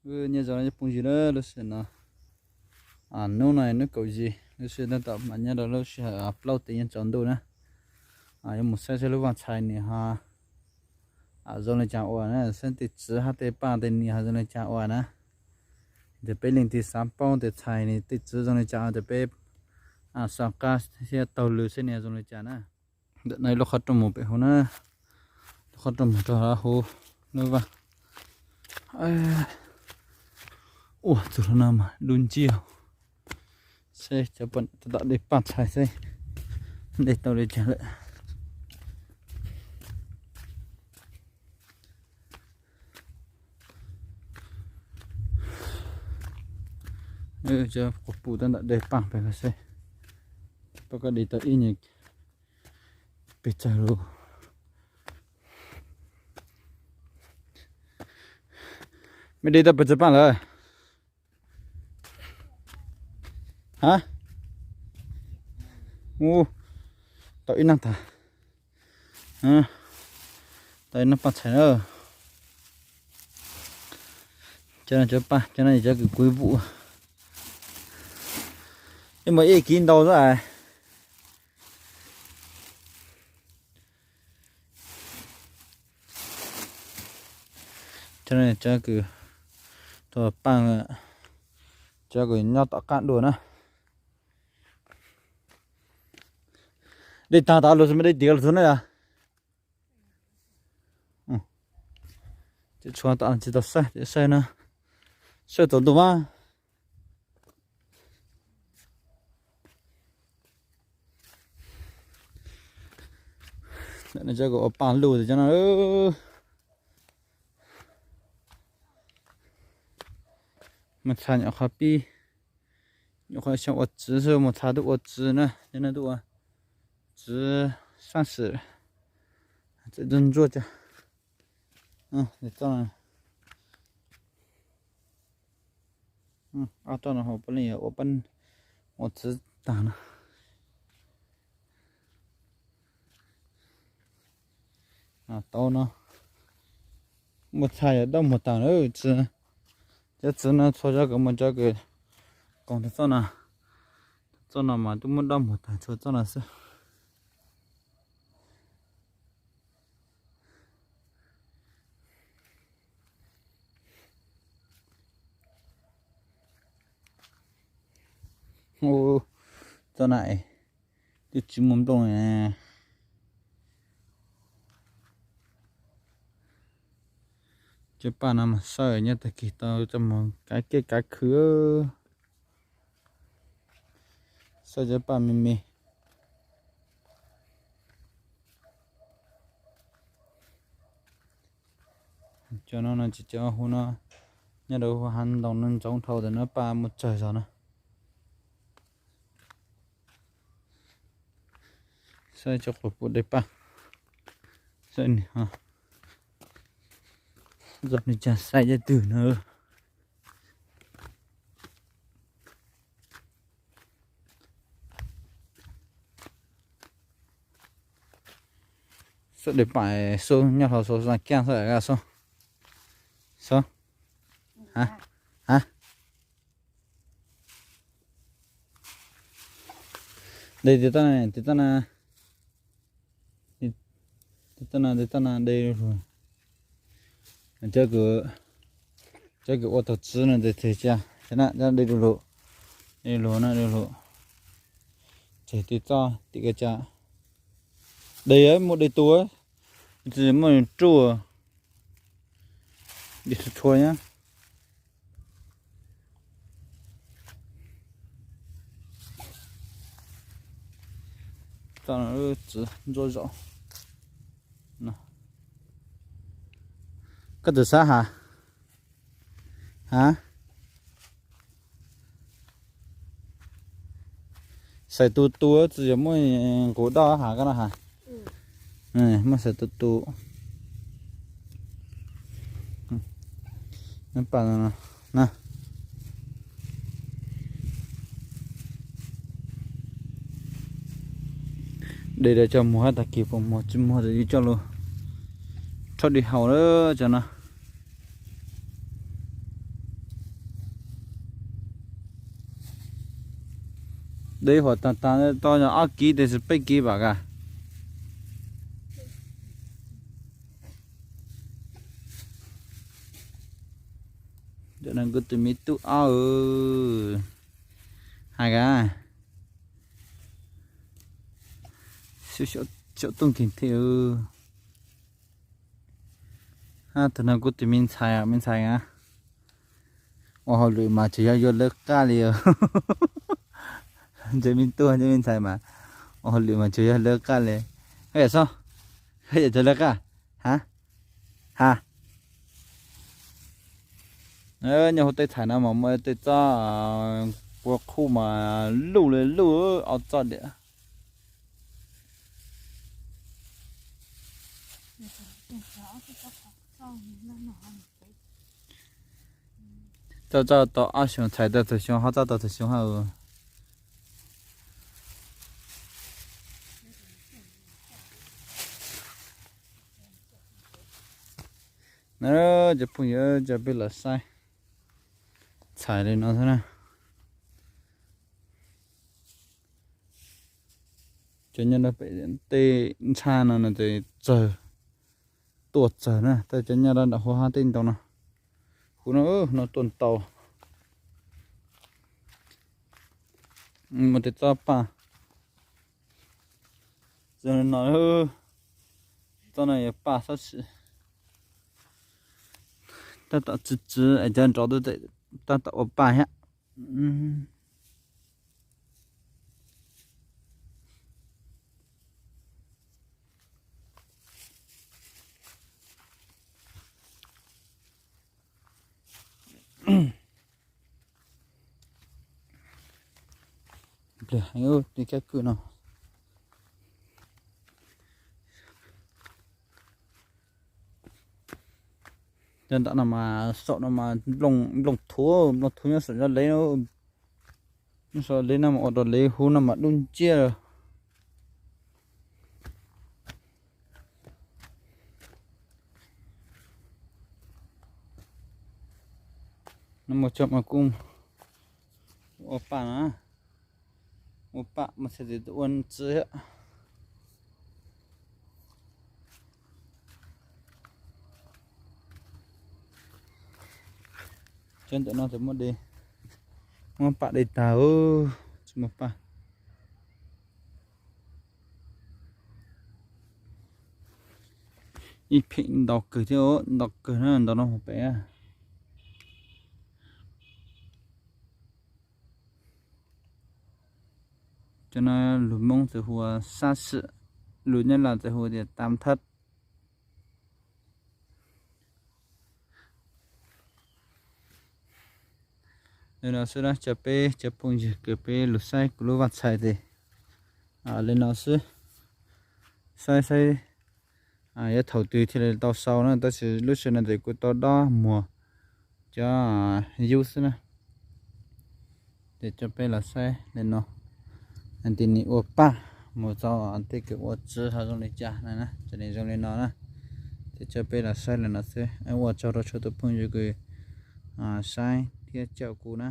Wb nyob zoo ib phooj ywg na, lub sij hawm no, hnub no hnub kaum yim lub sij hawm tab tom mas nyob rau lub sij hawm plaub teev yeej tsaus ntuj na. Yuav mus saib saib lub vaj txhais nws ho zoo li cas ua na, saib tej txiv hab tej paj tej niam ho zoo li cas ua na. Ces peb leej twg xav paub tias txhais nws tej txiv zoo li cas ces peb xav qab thiab taug lw saib nws zoo li cas na. Ntawm no lub qhov rooj mus pem hauv na, lub qhov rooj mus rau hauv lub vaj. Ua tus hluas no mas dub nciab. Saib cov poj niam tab tom de paj txhais seb de tau li cas lawm. Cov quas puj tab tom de paj pem ko seb puas koj de tau ib nyuag pes tsawg lawm. Mej de tau pes tsawg paj lawm? Ha? Ub, tau ib nab tag. Tau ib nab paj txhais na. Cov no cov paj, cov no cov kws kuv vum. Ib mas ib kiv ntau xwb as. Cov no cov kws tuaj paj, cov kws nyob tom qab dua na. De tag tas lawm xwb mas de tiav lawm xwb na yom. Ces tshuav tom tsis tau saib, saib no, saib tsaus ntuj mas. Cov kws ua paj luj cov no. Mus txhais nyuam qhuav pib, nyuam qhuav xyov ua txiv xwb, mus txhais tuaj ua txiv na, cov no tuaj ua txiv sab xwm, txiv ntsuab ntsuab cov. Ob toj no puav leej yog ua txiv tag no. Tau no, muaj txhais yog dawb muag tag na. Txiv, cov txiv no txhua cov kws muaj cov kws koom tag txoj no, txoj no mas twb muab dawb muag tag, tshuav txoj no xwb. Txoj na, twb tsis muaj nplooj li. Cov paj no mas xawb nyob tag kis tau coj mus kav kiab kav khw. Xawb cov paj me me. Cov no no tsis cov hu no, nyob rau hav ntoo no ntsoov dhau tias no paj muaj tsawg zog na. Saib cov quas puj de paj, saib nws ho zoo li cas, saib cov twg na. Xub de paj xub nyob hauv xub xaa kiaj xub, xub, ha, ha. De tiv toj na, tiv toj na, tiv toj na, tiv toj na, de lug. Cov kws, cov kws ua tau txiv no tes tes cia, cov na de lug, de lug na, de lug. Tseg tiv toj tim ko ca, de mus de tus, tsis muaj ruaj, de txhua txhua nyab. Txiv ntsuab zaum. Koj twb xav has, ha? Xaiv tus tu tsis yog muaj nqus doj has koj no has. Muaj xaiv tus tu. De lawv coj muag tag kis puas muag tsis muag ces coj lug rhaub dib haus lawm cov no. Deb huam tag tag, tau ob kib tes peb kib vam ka. Cov no kuv tus me tub ob, hais ka, xyov tooj kig thiab. Hab tus no kuv tus me ntxhais, me ntxhais a, ua hauj lwm mas tsuas yog yuav lawv qaj li. Ntshe me tub ntshe me ntxhais mas ua hauj lwm mas tsuas yog lawv qaj li. Hab yam tso, hab yam tso lawv qaj, ha, ha. Nyob hauv tej txhais no mas muaj tej txoj pua qhuj mas luj li luj, ob txoj diam. Txoj txoj tau ob xyoos, txhais tau txhua xyoo, hab txoj tau txhua xyoo hab. Na, cov phooj ywg, coj peb los saib txhais li no xwb na. Cov nyob rau pem tej ntshaj no no ces txawg, tuaj txawg na, tab cov nyob rau nram huv hab tej ntoo no, huv no, no tuaj ntau. Muaj tej txoj paj, zoo li no, txoj no yog paj xab sim. Tab tom txwv txwv es cov nrov tab tom ua paj thiab. Pliag heev li kab kwj no. Cov ntawm no mas saum no mas nplooj thuv, nplooj thuv nyob saum cov lev no. Nyob saum lev no mas ua rau lev huv no mas dub nciab. No mus tso mas kuj ua paj na, ua paj mas txhais tes ua txwv thiab. Cov ntawm no ces muab de, muab paj de tag, tsis muaj paj. Ib pheem ntau kawg thiab, ntau kawg na, ntau no mus pem. Cov no lus Hmoob txawm hu ua sab sim, lus Nyab Laj txawm hu tias tam thab. Li no xwb na, cov peb cov phooj ywg kws peb lug saib kuv lub vaj txhais tes li no xwb. Saib saib yuav thaum twg thiaj li tau sau na, tab sis lub sij hawm no tes kuv tau dob muag cov yub xwb na. Ces coj peb los saib li no, hais tias nws ua paj mus txog tej kws ua txwv ho zoo li cas na, ces nws zoo li no na. Ces coj peb los saib li no xwb, ua tsaug rau txhua tus phooj ywg kws saib thiab caum kuv na.